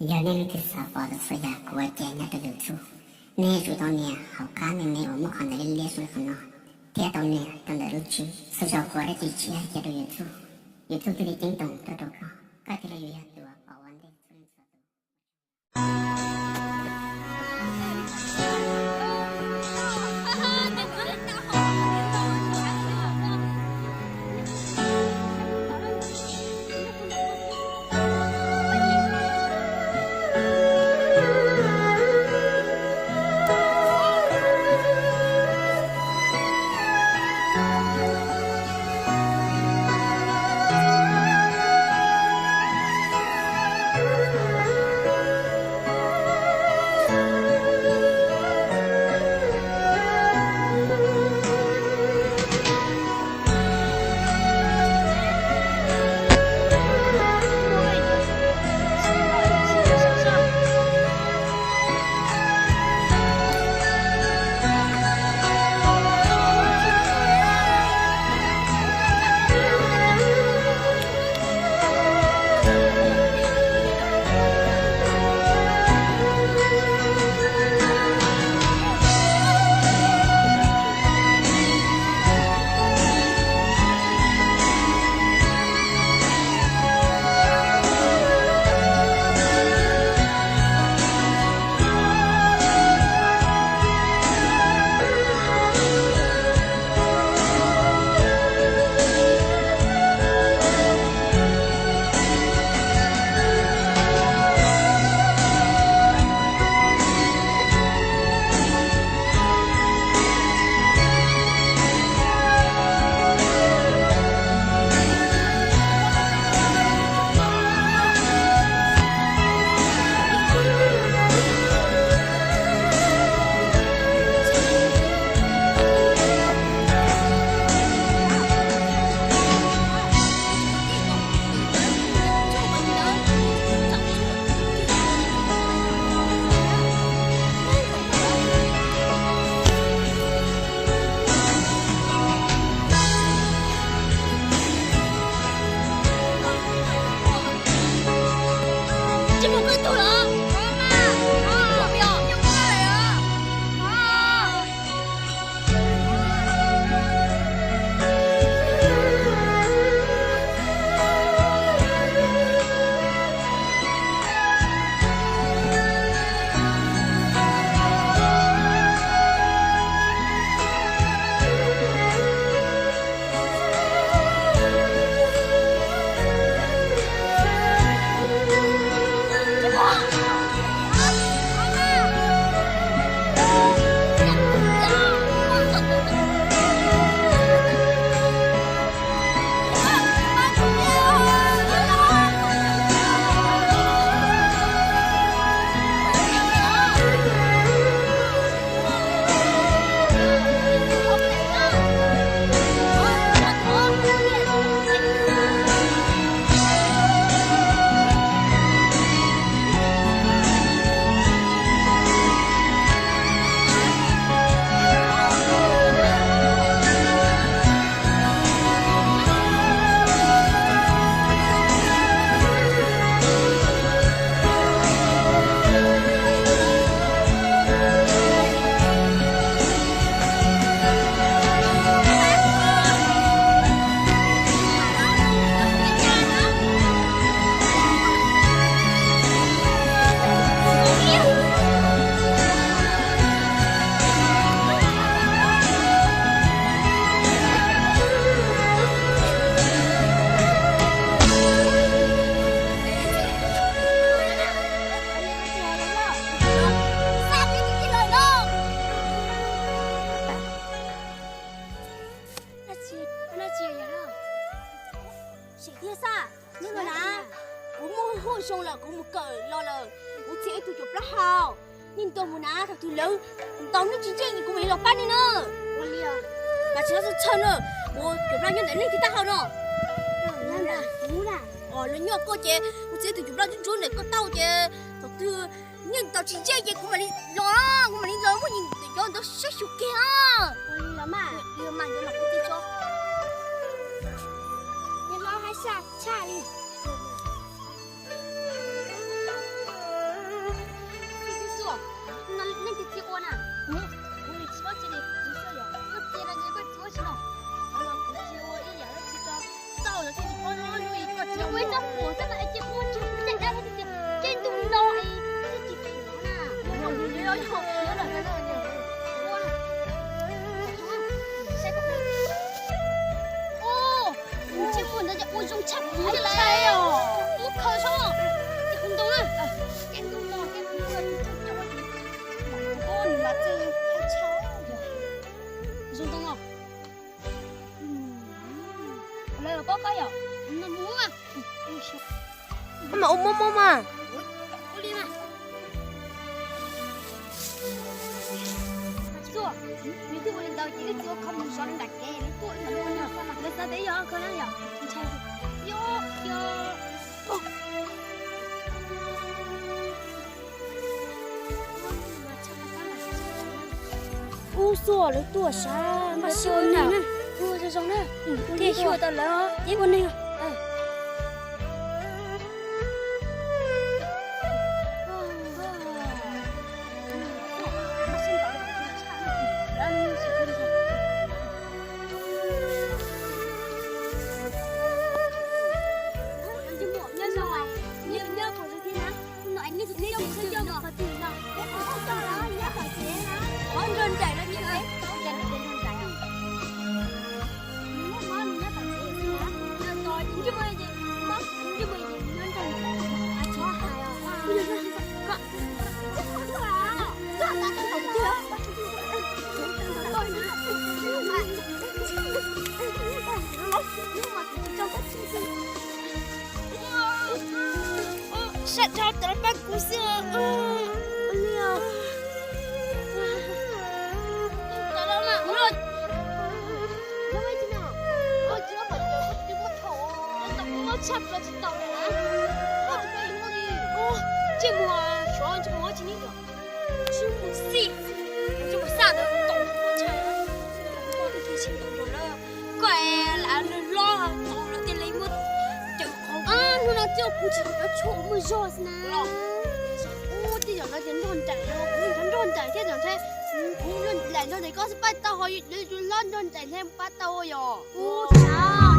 Yog nej leej twg xav pom lus txhua yam kuv ua ke nyob rau YouTube, nej yuav tsum tau nias hauv qab me me uas muaj qhov ntawv liab liab zoo li qhov no, thiab tau nias rau ntawm lub tswb. Txhua zaus kuv ua dab tsi tshiab cia rau YouTube, YouTube thiaj li ceeb toom tuaj rau koj, koj thiaj li yuav yog tus uas pom ua ntej txhua leej txhua tus. Sim thiab Xaj, hnub no na, kuv muaj hauj zoo lawm, kuv mus kawm los lawm, kuv txhiam ib tug cuam plaub hau. Nej nrog mus na, thaum twg lawv ntaus nej tsis ntseeg kuv mam li los pab nej na. Mas tsis txhob txhawj na, kuv cuam plaub nyob ntawm leej twg taub hau no. Lawv nyob koj ces kuv txhiam ib tug cuam plaub ntsuab ntsuab ntawm koj taub hau ces thaum twg nej ntaus tsis ntseeg ces kuv mam li los, kuv mam li los muab cov ntawd saib xyuas kiag. Ua li los mas, li mas cov los kuv tsis tso. Yog hlob haib sab tshaj li. Ua, muab muab mas. Ua li mas. Xua, nws twb ua li ntawd ces wb tsis ua kho mus zov nws nram kev, nws tuaj ib yam li no, lawv xav tias yog kho na yom, ntshai. Yog, yog. Ub, Xua, lawv tuaj sav, mas xyuas nws na, ua zoo zoo na, thiaj xyuas tau lawv, ces ua neeg. Sab dhau tawm pab kuv xwb. Tsis muaj tshaj plaws tsis tau li na. Ntsej muag xyov ntsej muag tsis nib, ntsej muag xij, ntsej muag xaj ntawd tau tshaj. Koj lam nws hlob tau lawm tiag li muab cawm qhov. Hnub no coj kuv tsis tau cov tshuaj muaj zog xwb na. Ub, tej zaum no ces nrog nraim no, kuv nrog nraim thiab, kuv lam nrog nraim koj xwb pab tau ho, lawv hlob nrog nraim thiab pab tau yom. Ub, tsav,